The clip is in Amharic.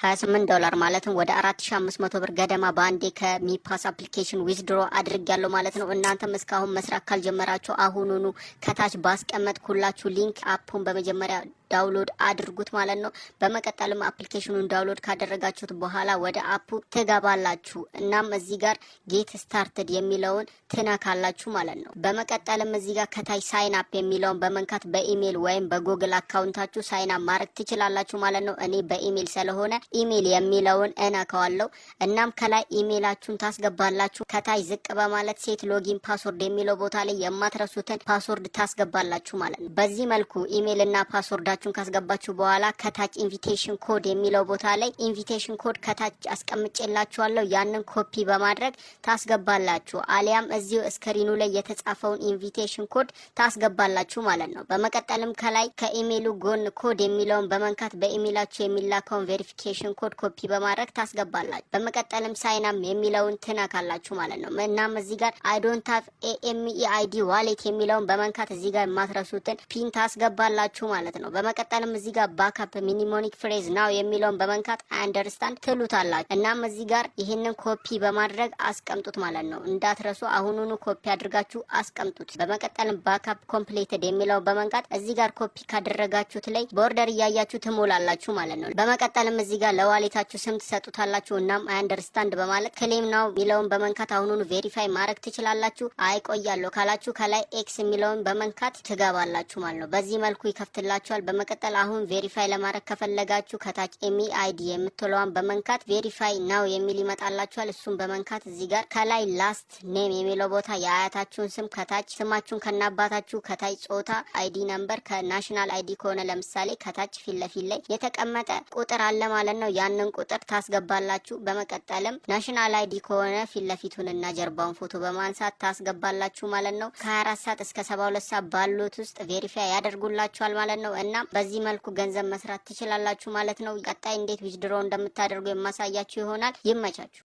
28 ዶላር ማለትም ወደ 4500 ብር ገደማ በአንዴ ከሚፓስ application withdraw አድርጌያለሁ ማለት ነው። እናንተም እስካሁን መስራት ካልጀመራችሁ አሁኑኑ ከታች ባስቀመጥኩላችሁ link app ኡን በመጀመሪያ download አድርጉት ማለት ነው። በመቀጠልም application ኑን download ካደረጋችሁት በኋላ ወደ app ኡ ትገባላችሁ። እናም እዚህ ጋር get started የሚለውን ትነካላችሁ ማለት ነው። በመቀጠልም እዚህ ጋር ከታች sign up የሚለውን በመንካት በኢሜይል ወይም በ Google account ኣችሁ sign up ማድረግ ትችላላችሁ ማለት ነው። እኔ በኢሜይል ስለሆነ ኢሜይል የሚለውን እነካዋለሁ። እናም ከላይ ኢሜይላችሁን ታስገባላችሁ። ከታች ዝቅ በማለት set login password የሚለው ቦታ ላይ የማትረሱትን password ታስገባላችሁ ማለት ነው። በዚህ መልኩ ኢሜይል እና password ኣችሁን ካስገባችሁ በኋላ ከታች invitation code የሚለው ቦታ ላይ invitation code ከታች አስቀምጬላችኋለሁ። ያንን ኮፒ በማድረግ ታስገባላችሁ። አሊያም እዚሁ screen ኑ ላይ የተጻፈውን invitation code ታስገባላችሁ ማለት ነው። በመቀጠልም ከላይ ከኢሜይሉ ጎን ኮድ የሚለውን በመንካት በኢሜይላችሁ የሚላከውን verification code copy በማድረግ ታስገባላችሁ። በመቀጠልም sign up የሚለውን ትነካላችሁ ማለት ነው። እናም እዚህ ጋር I don't have a MEID wallet የሚለውን በመንካት እዚህ ጋር የማትረሱትን PIN ታስገባላችሁ ማለት ነው። በመቀጠልም እዚህ ጋር backup mnemonic phrase now የሚለውን በመንካት understand ትሉታላችሁ። እናም እዚህ ጋር ይህንን ኮፒ በማድረግ አስቀምጡት ማለት ነው። እንዳትረሱ፣ አሁኑኑ ኮፒ አድርጋችሁ አስቀምጡት። በመቀጠልም backup completed የሚለውን በመንካት እዚህ ጋር ኮፒ ካደረጋችሁት ላይ በ order እያያችሁ ትሞላላችሁ ማለት ነው። በመቀጠልም እዚህ ጋር ለ wallet ኣችሁ ስም ትሰጡታላችሁ። እናም I understand በማለት claim now የሚለውን በመንካት አሁኑኑ verify ማድረግ ትችላላችሁ። አይ እቆያለሁ ካላችሁ ከላይ X የሚለውን በመንካት ትገባላችሁ ማለት ነው። በዚህ መልኩ ይከፍትላችኋል። በመቀጠል አሁን verify ለማድረግ ከፈለጋችሁ ከታች MEID የምትለዋን በመንካት verify now የሚል ይመጣላችኋል። እሱን በመንካት እዚህ ጋር ከላይ last name የሚለው ቦታ የአያታችሁን ስም፣ ከታች ስማችሁን ከናባታችሁ፣ ከታች ጾታ፣ ID number ከ national ID ከሆነ ለምሳሌ ከታች ፊት ለፊት ላይ የተቀመጠ ቁጥር አለ ማለት ነው። ያንን ቁጥር ታስገባላችሁ። በመቀጠልም national ID ከሆነ ፊት ለፊቱንና ጀርባውን ፎቶ በማንሳት ታስገባላችሁ ማለት ነው። ከ24 ሰዓት እስከ 72 ሰዓት ባሉት ውስጥ verify ያደርጉላችኋል ማለት ነው። እና በዚህ መልኩ ገንዘብ መስራት ትችላላችሁ ማለት ነው። ቀጣይ እንዴት withdraw እንደምታደርጉ የማሳያችሁ ይሆናል። ይመቻችሁ።